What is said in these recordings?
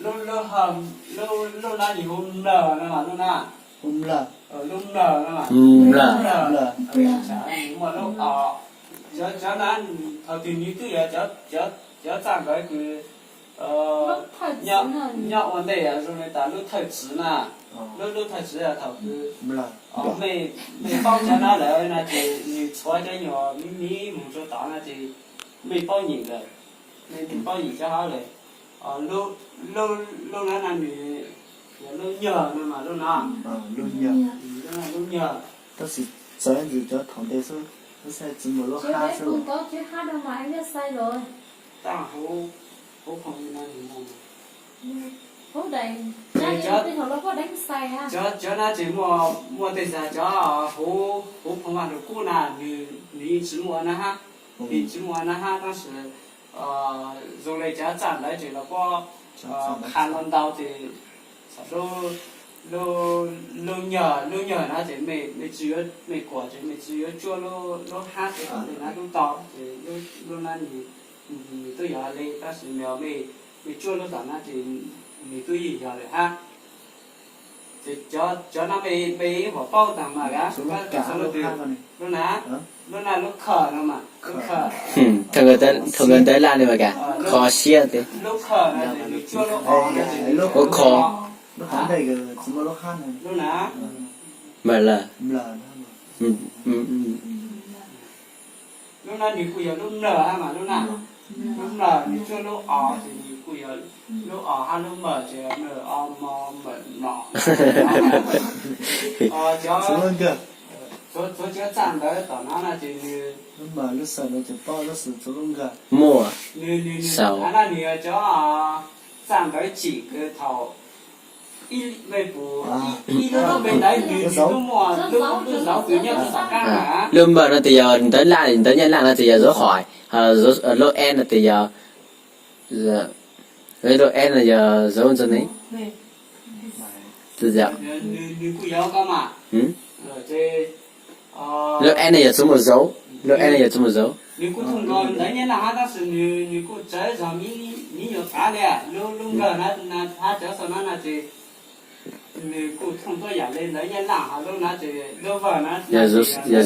Lub, lub, lub no nws hu mlawg no mas lub na. Hu mlawg. Lub mlawg no mas. Mlawg. Mlawg. Muaj lub o. Cov, cov na, thaum twg nws twb yog cov, cov txaj nkawd kws nyob ua ntej zoo li tas lub thawj tswv na. Lub, lub thawj tswv thaum kws mej, mej paub cov na lawm na ces nws txhuav cov nyuag miv miv mus rau tom no ces mej paub nyeem lawm. Mej, mej paub nyeem cov hauv lawm. Lub, lub na no nws yog lub nyuag no mas lub no. Lub nyuag. Tab sis txawv ntxiv cov thaum ntej xwb, lub saib tsis muaj lub hab xwb. Tab huv, huv phoom no nws muaj. Cov, cov na ces muaj, muaj tej zag cov huv, huv phoom vaj lug kub na, nws, nws yeej tsis muaj na hab. Nws tsis muaj na hab tab sis zoo li cov txaj ntawd ces los puab qha ntau ntau ces lub, lub nyuag, lub nyuag na ces mej, mej tsis yuav, mej kuam ces mej tsis yuav tsuab lub, lub hab ces li na lub tau ces lub, lub na nws, nws twb yog li tab sis yog mej, mej tsuab lub tom na ces nws twb yeej yog lawm hab. Ces cov, cov no mej, mej ib puas paub taag mas a? Lub na, lub na lub kha no mas, lub kha. Thaum nkawd ntawv laj li mas a, kho siab tiag. Lub kha no ces nws tsuab lub o no ces nws kho. Lub na. Mlawg. Lub na nws kuj yog lub mlawg hab mas lub na. Lub mlawg nws tsuab lub o ces nws kuj yog lub o hab lub mlawg ces mlawg o mo mlawg mlom. Cov, cov txaj ntawv tom no no ces nws, lub mlawg lub xawm no ces paub lub xawm tsuab lub nkag. Muaj, nws, nws, nws, a no nws yog cov txaj ntawv tsim kws thaum ib, mej pum ib lub lub npe ntawd nws, nws twb muaj lub, lub zauv kws nyob rau tom qaab na. Lub npawg no tes yog ntawv laj, ntawv nyab laj no tes yog dấu hỏi, lub S no tes yog, lub S no yog dấu chữ này. Nws kuj yog ko mas. Lub S no yog số một dấu, lub S no yog số một dấu. Nws kuj thooj nkaus ntawv nyab laj hab tab sis nws, nws kuj tsawv zog miv nyuag qav li. Lub, lub nkawg na, hab cov xaus na no ces nws kuj thooj tuab yam li ntawv nyab laj hab lub na ces lub vawg na, yog dấu, yog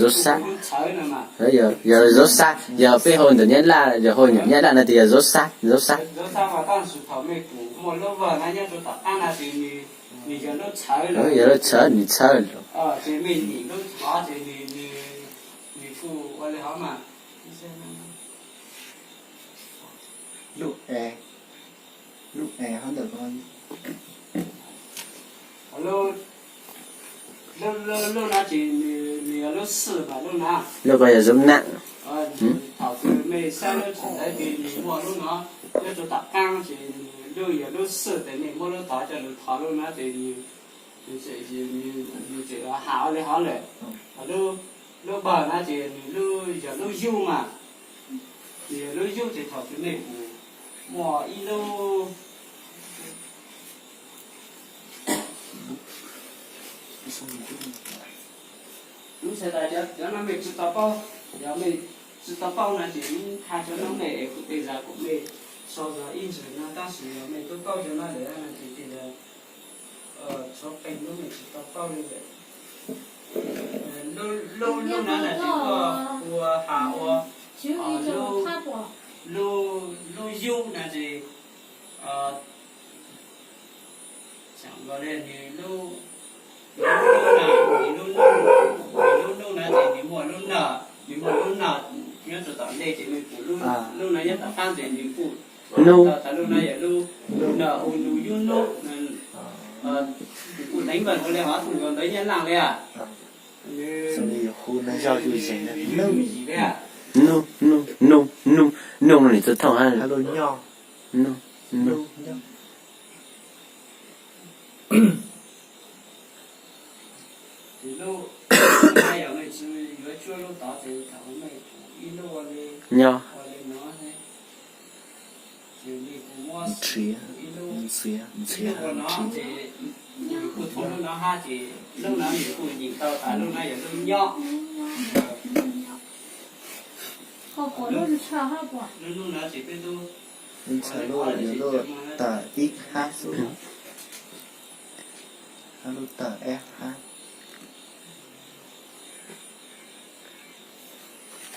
dấu sát, yog dấu sát, yog peb hu ntawv nyab laj, yog hu nyab laj no tes yog dấu sát, dấu sát. Dấu sát mas tab sis thaum mej pum muaj lub vawg na nyob rau tom qab na ces nws, nws yog lub txhawv, yog lub txhawv, nws txhawv. Ces mej nyem lub txhawv ces nws, nws kuj ua li hov mas. Lub e, lub e hov ntawm ko. Lub, lub, lub no ces nws, nws yog lub xwb mas lub na. Lub ko yog dấu nặng. Thaum kws mej saib lub txhawv ntawd ces nws muaj lub no nyob rau tom qaab ces nws lub yog lub xwb tes mej muab lub tod coj lug thov lub no ces nws, nws tseem has ua li hov lawm. Lub, lub npawg na ces nws lub yog lub yug mas. Nws yog lub yug ces thaum kws mej pum muaj ib lub, lub xav tas cov no mej tsis tau paub, yog mej tsis tau paub no ces wb qha cov no mej es kuv tej zag kuv mej sau zog ib ntsis no tab sis yog mej tub paub cov no lawm no ces tej zag tshuav qee lub mej tsis tau paub li lawm. Lub, lub no na ces kuj ua has ua lub, lub yug no ces nws lub, nws lub nub na, nws lub nub, nws lub nub na ces nws muaj lub na, nws muaj lub na nyob rau tom ntej ces mej pum lub, lub no nyob tom qaab ces nws kuj nub, tas lub no yog lub, lub na u nus yub nub, nws kuj teev npaws ua li hov thooj nkaus ntawv nyab laj li. Nub, nub, nub, nub no nws txawj thooj hab. Nub, nub. Nyob. Nrhiav, nrhiav, nrhiav. Ntxhais lub yuav lub tawm ib hab xwb, hab lub tawm ib hab.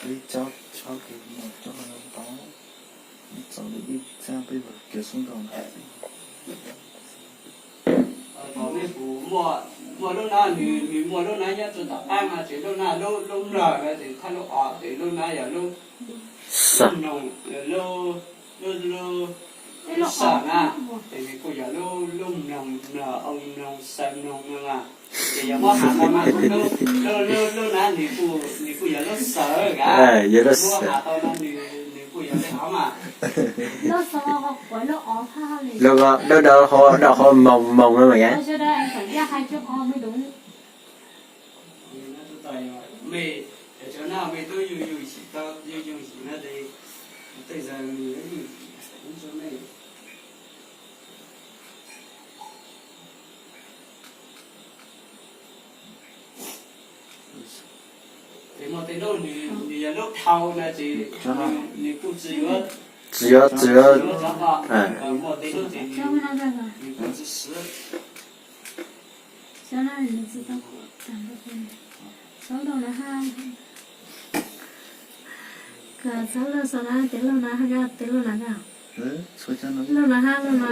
Peb cob tshab kws mus cob ntau, txaus li ib txhiab peb mus kws sub nraud na. Thaum nej kuv muaj, muaj lub nab, nws, nws muaj lub nab nyob rau tom qab no ces lub nab lub, lub mlog no ces thaj lub os ces lub nab yog lub, lub mloog, lub, lub, lub, lub saw na, ces nws kuj yog lub, lub mloog, mloog, oo mloog, saw mloog no na. Ces yog muab has tau mas lub, lub, lub, lub nab nws kuj, nws kuj yog lub saw kab, yog lub muab saw. Has tau no nws, nws kuj yog li hov mas. Lub, lub dau hau, dau hau moog moog no mas yog. Mej, cov nab mej tub yug yug yim tau, yug yug yim no ces tej zaum nws yug rau mej. Ces muaj tej lub nws, nws yog lub dhau no ces nws kuj tsis yuav, tsis yuav, tsis yuav, muaj tej lub ces nws, nws kuj tsis siv. Txhob lug so na, tes lug na, tes lug na, lug na hab lug na, lug na, lug na,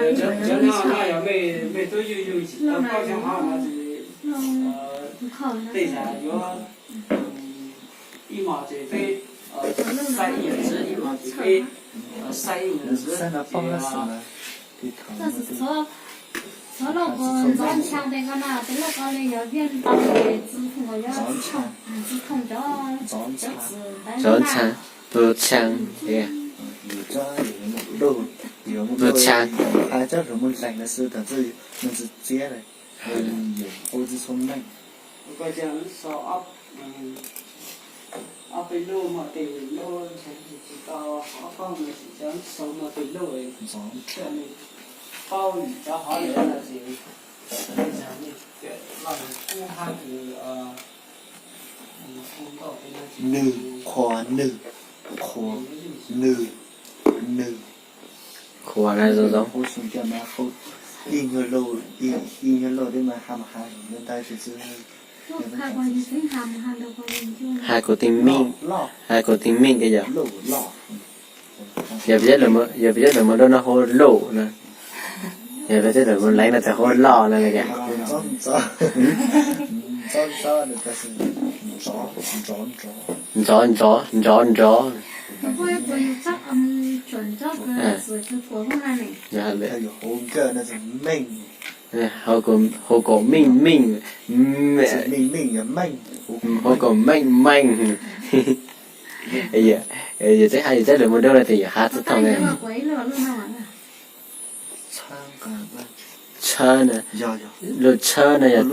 ib mos ces peb, ib mos ces peb, ib mos ces peb, ib mos ces peb, tab sis txhob, txhob lug ua ntxov ntshaav tes ko na, tes lug ko li yog viaj ntau ces tsi thoom, tsi thoom cov, cov txim ntawd na. Ntxov ntshaav, tus tshaav, tus tshaav. Ob peb lub muaj tej lub ntshaav tsis tau ob koog no ces cov sau muaj tej lub paub cov hov lawm no ces vaj kub hab kws nwg, qhua nwg, qhua nwg, nwg. Qhua na zoo zoo. Ib nyuag lauj, ib nyuag lauj teb mas has mas has ntawd ntag. Has kuv teej meej, has kuv teej meej ke yog. Yog peb cov lawv muaj nroj no hu lauj na. Yog peb cov lawv muaj leej no txawm hu loj no li cas. Ntxov ntxov, ntxov ntxov, nrov nrov. Hu kaum meej meej, hu kaum meej meej. Yog tseeb has yog tseeb lawv muaj nroj no tes yog has tsi thoom ne. Tshawb na, lub tshawb na yog,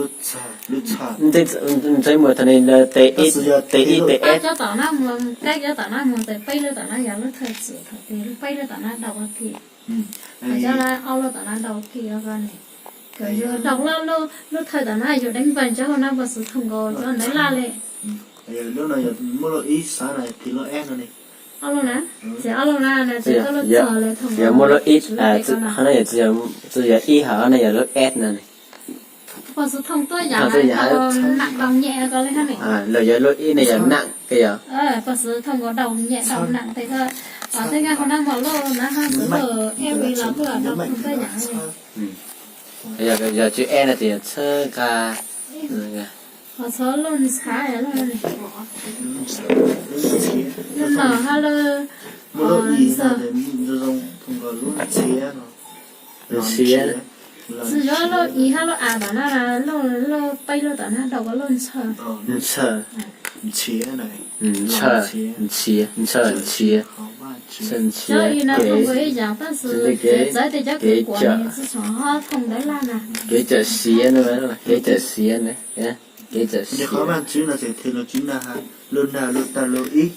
ntxeeb muaj thaum ne tes ib, tes ib, tes ib. Cov tom na mus, kaib cov tom na mus tes peb lub tom na yog lub thawj txwm thaum tes peb lub tom na dau ua ke. Cov ob lub tom na dau ua ke ne. Kws yug dau lub, lub thawj tom na yug deev npawg ntawd hauv na puas xwv thoom nkaus cov ntawd laj li. Lub no yog muaj lub ib xav na tis lub S no ne. Ob lub na, ces ob lub na, ces koj lub txog lawm thoom nkaus. Yog muaj lub ib, qhov no yog tsis yog ib hab, qhov no yog lub S no ne. Puas xwv thoom tuaj yam nam dau nyem ko li hab ne. Lawm yog lub ib ne yog nam ke yog. Puas xwv thoom nkaus dau nyem dau nam tes ko. Tej nqaj hauv na muaj lub na hab xwv lub S los tuaj dau thoom tuaj yam. Yog tsw S no ces yog tshawb nqa. Ho txhob lub ntshav, lub no hab lub, ntxhiav. Tsis yuav lub i hab lub a tom na, lub, lub peb lub tom na dau ua lub ntshaw. Ntshaw, ntshaw, ntshaw, ntshaw, ntshaw, ntshaw. Cov i no thoom nkaus ib yam tab sis txiav txawv tes cov kws kuam nws tsi tshua ho thoom ntawd laj na. Kev cawm siav na, kev cawm siav na, kev cawm siav. Qhov vaj tswv no ces lub tswv na, lub na lub tag lub ib,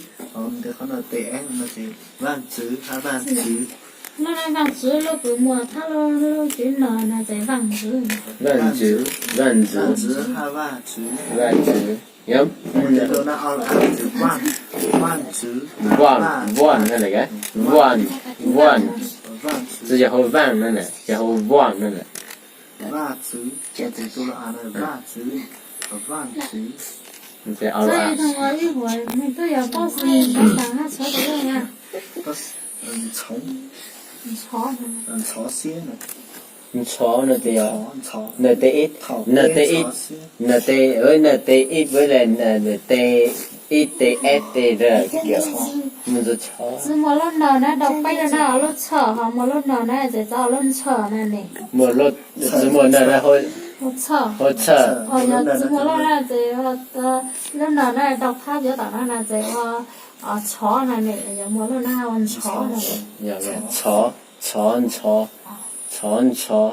tes qhov no tes S no ces vaj tswv hab vaj tswv. Lub no vaj tswv, lub kws muaj thab lub, lub tswv no no ces vaj tswv. Vaj tswv, vaj tswv, vaj tswv hab vaj tswv. Vaj tswv. Vaj, vaj no le, vaj, vaj. Tus yog hau vaj no na, yog hau vaj no na. Vaj txwv, ces tus los vaj txwv, vaj txwv. Vaj txwv. Vaj txwv. Ntxhov no tias, N T X, N T, N T X với lại N T X T S T R kiểu. Mus ntxuav txhov. Txwv muaj lub N na, đọc peb lub na, lub txhov, ho muaj lub N na ces txog lub txhov na ne. Txwv muaj N na, hau txhov. Ho yog txwv muaj lub na ces lub N na đọc thab yuav tom no na ces ua txhov na ne, yog muaj lub na ua ntxhov na. Txhov, txhov, ntxhov, txhov, ntxhov,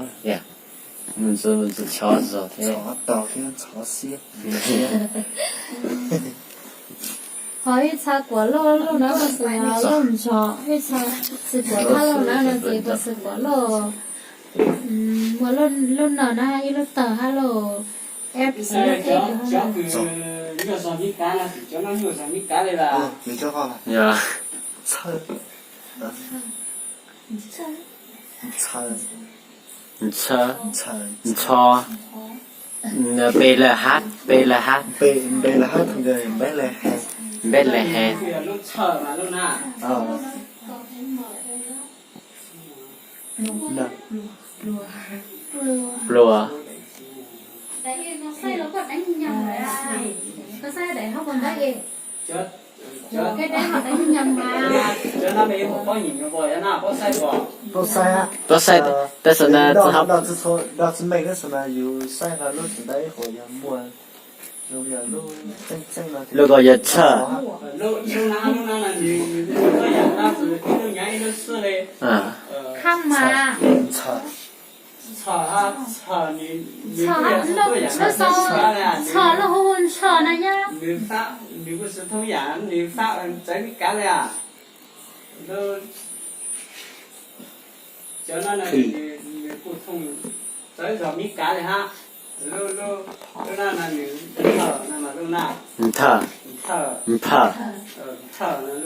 mus ntxuav, mus ntxuav txhov zog thiab. Ho ib txha kuam loj loj na, puas xws loj ntxhov, ib txha tsis kuam loj loj na no ces puas xws kuam loj. Muaj lub N na ib lub tawg hab lauj. F xws loj teb. Yog. Ntxhw, ntxhw, ntxhov, P L H, P L H, P L H, P L H. Pluas. Paub saib, tab sis na, lub ko yog txhawj. Khab mas. Txhawj, lub hu ntxhawj na yog. Txawv Mib Kav li hab. Lub no nws nthawj, nthawj, nphawj,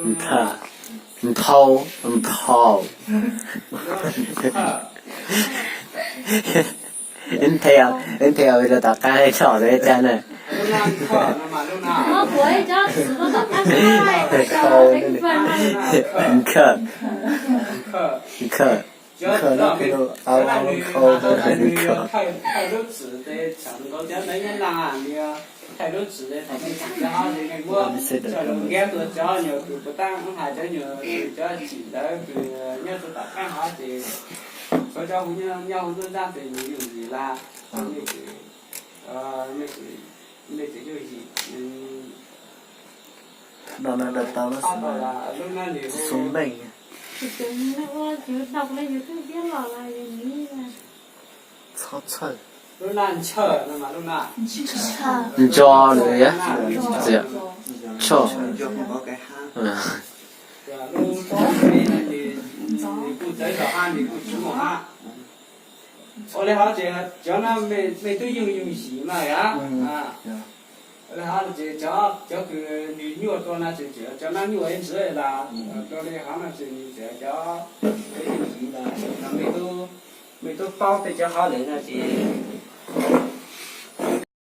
nphawj, nphau, nphau. Nthe, nthe rau tom qab tso xwb cas na. Nkhawj, nkhawj, nkhawj. No na, da tau na, xu meej. Ntso nws yog txhawj. Ua li hov ces cov no mej tub yooj yooj yim mas yom. Ua li hov ces cov kws nws nyuaj rua no ces cov no nyuaj ib ntsis los, rua li hov no ces nws tseem cov yooj yim los, mej tub paub tej cov hov lawm no ces